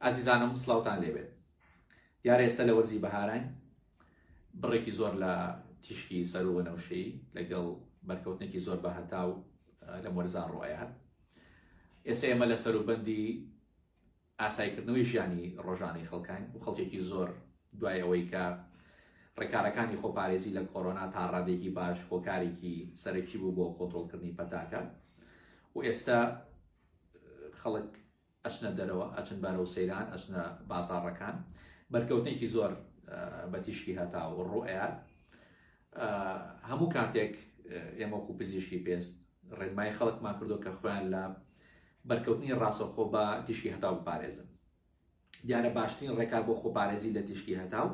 ئازیزانم سڵاوتان لێبێت دیارە ئێستا لە وەرزی بەهاراین بڕێکی زۆر لە تیشکی سەرو وەنەوشەی لەگەڵ بەرکەوتنێکی زۆر بە هەتاو لەم وەرزا ڕوئەیات ئێستا ئێمە لە سەروبەندی ئاسایکردنەوەی ژیانی ڕۆژانەی خەڵکاین و خەڵکێکی زۆر دوای ئەوەی کە ڕێکارەکانی خۆپارێزی لە کۆرۆنا تا ڕادێکی باش هۆکارێکی سەرەکی بوو بۆ کۆنترۆڵکردنی پەتاکە و ئێستا خەڵک ئەچنە دەرەوە، ئەچن بەرەو سەیران، ئەچنە بازاڕەکان، بەرکەوتنێکی زۆر بە تیشکی هەتاو ڕوو ئەیات. هەموو کاتێک ئێمە وەکو پزیشکی پێست ڕێنمای خەڵکمان کردو کە خۆیان لە بەرکەوتنی ڕاستەوخۆ بە تیشکی هەتاو بپارێزن. دیارە باشترین ڕێکار بۆ خۆپارێزی لە تیشکی هەتاو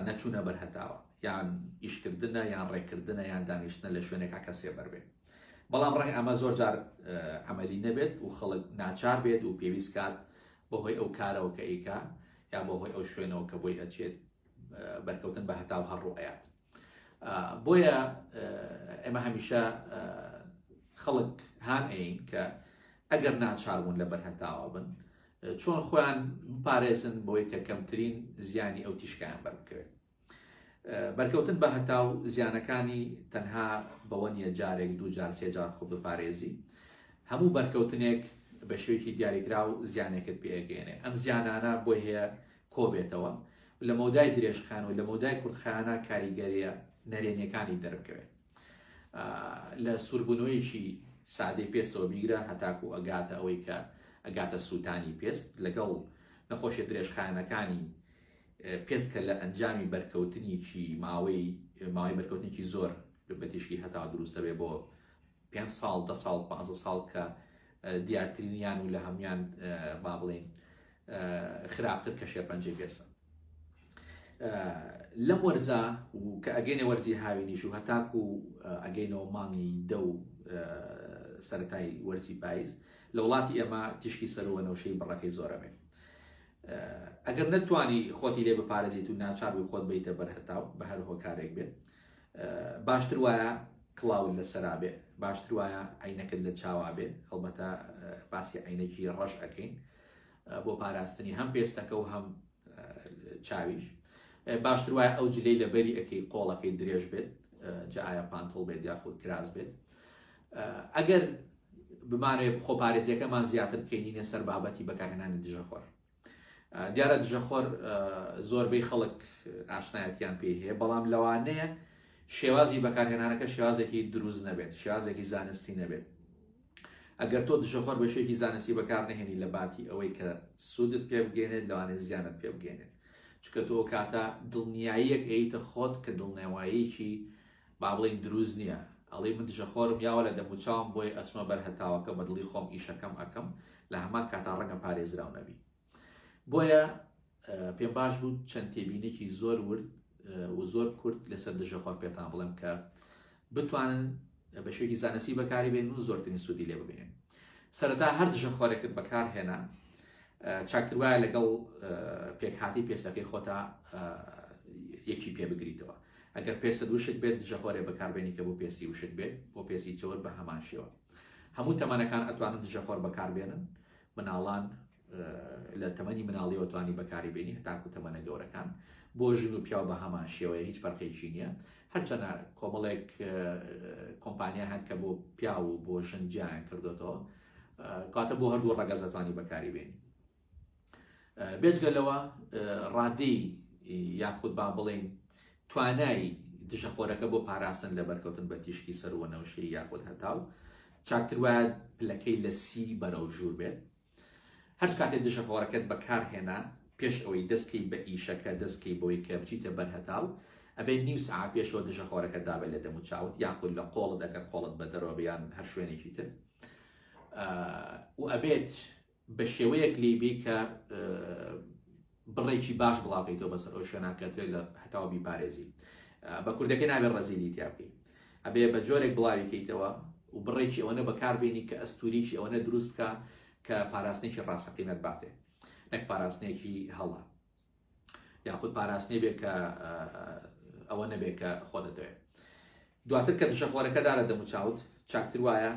نەچوونە بەر هەتاوە یان ئیشکردنە یان ڕێکردنە یان دانیشتنە لە شوێنێکا کە سێبەر بێ بەڵام ڕەنگ ئەمە زۆر جار عملی نەبێت و خەڵک ناچار بێت و پێویست کات بەهۆی ئەو کارەوە کە ئیکا یا بەهۆی ئەو شوێنەوە کە بۆی ئەچێت بەرکەوتن بە هەتاو هەر ڕوئەیات بۆیە ئێمە هەمیشە خەڵک هان ئەین کە ئەگەر ناچار بوون لە بەرهەتاوە بن چۆن خۆیان بپارێزن بۆی کە کەمترین زیانی ئەو تیشکیان بەربکەوێت بەرکەوتن بە هەتاو زیانەکانی تەنها بەوە نییە جارێک دوو جار سێ جار خۆ بپارێزی هەموو بەرکەوتنێک بە شێوەیەکی دیاریکراو زیانێکت پێگەێنێ ئەم زیانانە بۆی هەیە کۆبێتەوە لە مەودای درێژخان و لە مەودای کورتخایەنە کاریگەریە نەرێنیەکانی دەربکەوێت لە سووربوونەوەیەکی سادەی پێستەوە بیگرە هەتاکو ئەگاتە ئەوەی کە ئەگاتە سووتانی پێست لەگەڵ نەخۆشیە درێژخایەنەکانی پێست کە لە ئەنجامی بەرکەوتنێکی ماوەی ماوەی بەرکەوتنێکی زۆر بە تیشکی هەتا دروست دەبێت بۆ پێنج ساڵ دە ساڵ پانزە ساڵ کە دیارترینیان و لە هەموان با بڵێین خراپتر کە شێرپەنجەی پێستە لەم وەرزە و کە ئەگەینە وەرزی هاوینیش و هەتاکو ئەگەینەوە مانگی دە و سەتای وەرزی پاییز لە وڵاتی ئێمە تیشکی سەروە نەوشەی بڕەکەی زۆرە بێت ئەگەر نەتوانی خۆتی لێ بپارێزیت و ناچار بی خۆت بیتە بەر هەتاو بە هەر هۆکارێک بێت باشتر وایە کڵاوت لەسەرا بێ باشتر وایە عینەکت لە چاوا بێ هەڵبەتە باسی عینەکی ڕەش ئەەکەین بۆ پاراستنی هەم پێستەکە و هەم چاویش باشتر وایە ئەو جلەی لەبەری ئەەکەی قۆڵەکەی درێژ بێت جا ئایا پانتۆڵ بێت یاخود کراس بێت ئەگەر بمانەوێت خۆپارێزیەکەمان زیاتر بکەینینە سەر بابەتی بەکارهێنانی دژەخۆر دیارە دژەخۆر زۆربەی خەڵک ئاشنایەتیان پێی هەیە بەڵام لەوانەیە شێوازی بەکارهێنانەکە شێوازێکی دروست نەبێت شێوازێکی زانستی نەبێت ئەگەر تۆ دژەخۆر بە شێکی زانستی بەکار نهێنی لە باتی ئەوەی کە سوودت پێ بگەێنێت لەوانەیە زیانت پێ بگەێنێت چونکە تۆ کاتە دڵنیاییەک ئەیتە خۆت کە دڵنەواییەکی با بڵێین دروست نییە ئەڵێی من دژەخۆرم یاوە لە دەموچاوم بۆیە ئەچمە بەر هەتاوەکە بە دڵی خۆم ئیشەکەم ئەکەم لە هەمان کاتا ڕەنگە پارێزراو نەبی بۆیە پێم باش بوو چەند تێبینێکی زۆر ورد و زۆر کورت لەسەر دژەخۆر پێتان بڵێم کە بتوانن بە شێوەیەکی زانستی بەکاری بێن و زۆرترین سوودی لێ ببینن سەرەتا هەر دژەخۆرێکت بەکارهێنا چاکتر وایە لەگەڵ پێکهاتی پێستەکەی خۆتا یەکی پێ بگریتەوە ئەگەر پێستت وشک بێت دژەخۆرێ بەکاربێنی کە بۆ پێستی وشک بێت بۆ پێستی چەور بە هەمان شێوە هەموو تەمەنەکان ئەتوانن دژەخۆر بەکاربێنن مناڵان لە تەمەنی مناڵیەوە توانی بەکاری بێنی هەتاکو تەمەنە گەورەکان بۆ ژن و پیاو بە هەمان شێوەیە هیچ فەرقێکی نییە هەرچەنە کۆمەڵێک کۆمپانیا هەن کە بۆ پیاو و بۆ ژن جیایان کردوێتەوە کاتە بۆ هەردوو ڕەگەزەتوانی بەکاری بێنی بێجگە لەوە ڕادەی یاخود با بڵێین توانای دژەخۆرەکە بۆ پاراستن لە بەرکەوتن بە تیشکی سەروەنەوشەی یاخود هەتاو چاکتر وایە پلەکەی لە سی بەرەو ژوور بێت هەر کاتێ دژەخۆرەکەت بەکارهێنا پێش ئەوەی دەستکەی بە ئیشەکە دەستکەی بۆی کە بچیتە بەر هەتاو ئەبێ نیو سەعات پێشەوە دژەخۆرەکە دابێت لە دەم و چاوت یاخود لە قۆڵت ئەگەر قۆڵت بە دەرەوە بێ یان هەر شوێنێکی تر و ئەبێت بە شێوەیەک لێی بێی کە بڕێکی باش بڵاوکەیتەوە بەسەر ئەو شوێنە کە تۆ لە هەتاوە بیپارێزی بە کوردەکەی نابێت ڕەزیلی تیا بکەی ئەبێ بە جۆرێک بڵاوی کەیتەوە و بڕێکی ئەوەنە بەکاربێنی کە ئەستوریکی ئەوەنە دروست بکە کە پاراستنێکی ڕاستەقینەت باتێ نەک پاراستنێکی هەڵە یاخود پاراستنی بێ کە ئەوە نەبێ کە خۆ دەدەوێت دواتر کە دژەخۆرەکە دارە دەموچاوت چاکتر وایە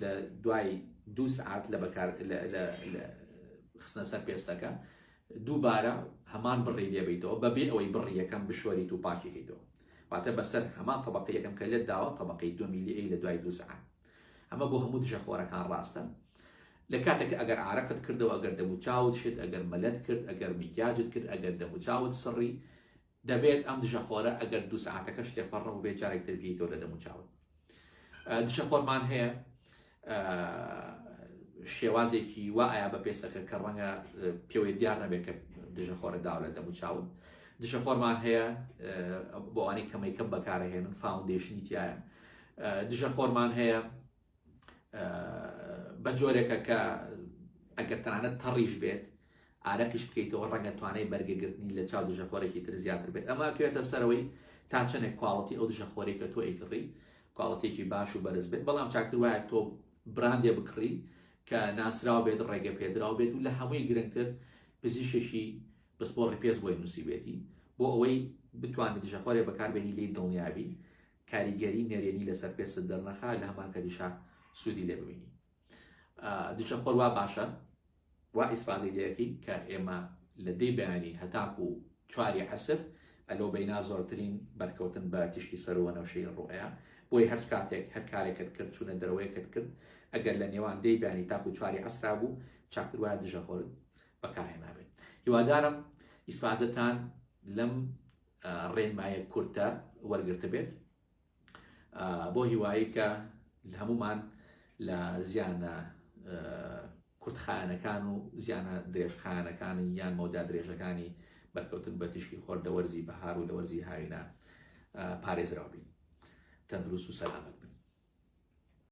لە دوای دوو سعات لە بەکار لە. خستنە سەر پێستەکە دووبارە هەمان بڕی لێبیتەوە بەبێ ئەوەی بڕی یەکەم بشۆریت و پاکیکەیتەوە واتە بەسەر هەمان تەبقی یەکەم کە لێت داوە تەبقی دووەمی لێ لە دوای دوو سەعات ئەمە بۆ هەموو دژەخۆرەکان ڕاستە لە کاتێک ئەگەر عرەقت کردەوە ئەگەر دەموچاوت شت ئەگەر مەلەت کرد ئەگەر میکیاجت کرد ئەگەر دەموچاوت سڕی دەبێت ئەم دژەخۆرە ئەگەر دوو سەعاتەکەش تێپەڕ نەبووبێت جارێک تر بیەیتەوە لە دەموچاوت. دژەخۆرمان هەیە شێوازێکی وا ئایا بە پێستەکە کە ڕەنگە پێوەی دیار نەبێت کە دژەخۆرە داوە لە دەموچاوت. دژەخۆرمان هەیە بۆ ئەوانەی کە makeup بەکارەهێنن foundation ی تایە. دژەخۆرمان هەیە بە جۆرێکە کە ئەگەر تەنانەت تەڕیش بێت ئارەقیش بکەیتەوە ڕەنگە توانای بەرگەگرتنی لە چاو دژەخۆرێکی تر زیاتر بێت ئەمە ئەکەوێتە سەرەوەی تا چەندێک quality ئەو دژەخۆرەی کە تۆ ئەیکڕی quality ێکی باش و بەرز بێت بەڵام چاکتر وایە تۆ brand ێ بکڕی کە ناسراو بێت ڕێگە پێدراو بێت و لە هەمووی گرنگتر پزیشکێکی پسپۆڕی پێست بۆی نووسیبێتی بۆ ئەوەی بتوانێت دژەخۆرێ بەکاربێنی لێی دڵنیابی کاریگەری نەرێنی لەسەر پێستت دەرنەخا لە هەمان کاتیشا سوودی لێ ببینی دژە خۆر وا باشە وا ئیسفادەی لەکەی کە ئێمە لە دەی بەیانی هەتاکو چواری عەسر ئەلۆ بەینا زۆرترین بەرکەوتن بە تیشکی سەروە نەوشەی ڕوئەیە بۆی هەرچ کاتێک هەر کارێکت کرد چوونە دەرەوەیەکت کرد ئەگەر لە نێوان دەی بەیانی تاکو چواری عەسرا بوو چاکتر وایە دژە خۆرت بەکارهێنابێت هیوادارم ئیسفادەتان لەم ڕێنمایە کورتە وەرگرتبێت بۆ هیوایی کە هەمومان لە زیانە کورتخایەنەکان و زیانە درێژخایەنەکانی یان مەودا درێژەکانی بەرکەوتن بە تیشکی خۆر لە وەرزی بەهار و لە وەرزی هاوینە پارێزراو بین تەندروست و سەلامەت.